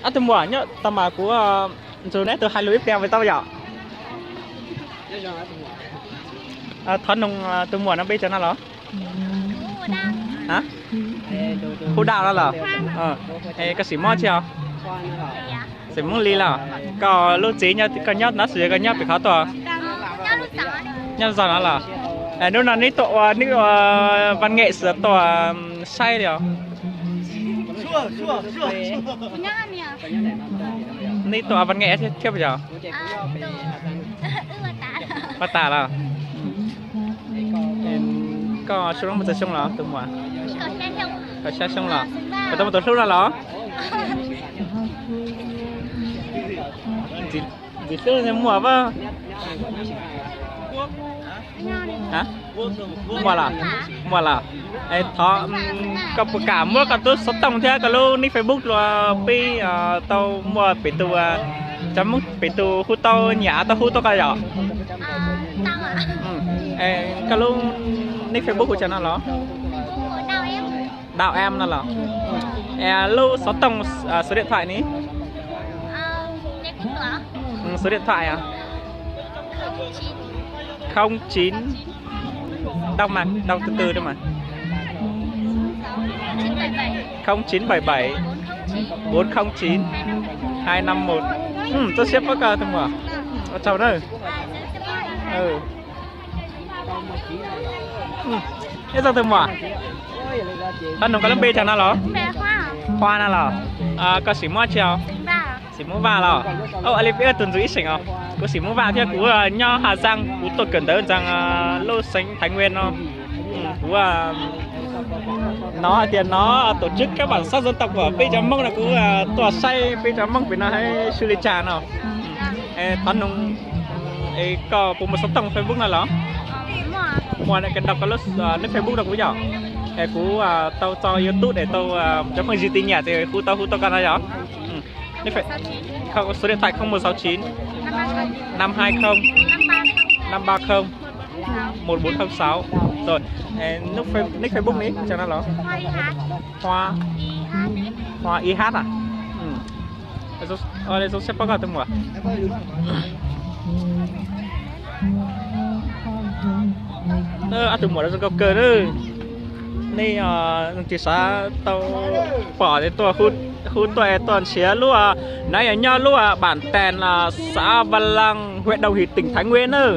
Ob tug muam nyob tau mas kuv nrug neb tug hais lus ib pliag puas tau yom? Thov noog tus muam no npe cas no los? Hu Daj no los? Koj xeem Hmoob tsi os? Xeem Hmoob Lis los? Koj lub txiv koj nyob no xwb, koj nyob pem qhov tuaj? Nyob zog no los? Hnub no neb tuaj ua, neb ua văn nghệ xwb tuaj saib li os? Neb tuaj ua văn nghệ thiab puas yog? Ua tas los? Koj xyoo no muaj txog xyoo los tus muam? Kaum xya xyoo los? Koj tau muaj tus hlub no los? Ntxim hlub muaj pab. Muaj los? Muaj los? Thov koj puas kam muab koj tub xov tooj thiab koj lub nick Facebook rau peb tau muaj pem tus, cov Hmoob pem tus hu tau nyiam tau hu tau koj yom? Koj lub nick Facebook hu cas no los? Đào Em no los? Lub xov tooj, số điện thoại ni? Số điện thoại à? Không chín, đọc mà, đọc từ từ đi mà. Không chín bảy bảy bốn không chín hai năm một. Txoj siab pab koj tus muam. Ua tsaug na. Ib txog tus muam, thov noog koj lub npe cas no los? Hoa no los? Koj xeem Hmoob tsi os? Xeem Hmoob Vaj los? Ua li peb ua tug ntxwv ib xeem os. Kuv xeem Hmoob Vaj thiab kuv nyob Hà Giang, kuv tuaj kawm ntawv ntawm lub xeev Thái Nguyên no. Kuv hnov hais tias nó tổ chức các bản sắc dân tộc của peb cov Hmoob no, kuv tuaj saib peb cov Hmoob pem no hais xws li cas no. Thov noog, koj puas muaj xov tooj Facebook no los? Muaj, koj đọc koj lub nick Facebook rau kuv yom? Es kuv tau tso YouTube es tau cov phooj ywg tij nyiam ces hu tau hu tau koj no yom? Số điện thoại không một sáu chín năm hai không năm ba không một bốn không sáu. Rồi, nick Facebook ni cas no los? Hoa, Hoa I H à? Ua li zoo siab pab koj tus muam. Ob tug muam zoo nkauj kawg na. Nej tsis xav tau pom es tuaj, hu tuaj es tuaj nrhiav lub, nov yog nyob lub bản Tèn, xã Văn Lang, huyện Đồng Hỷ, tỉnh Thái Nguyên na.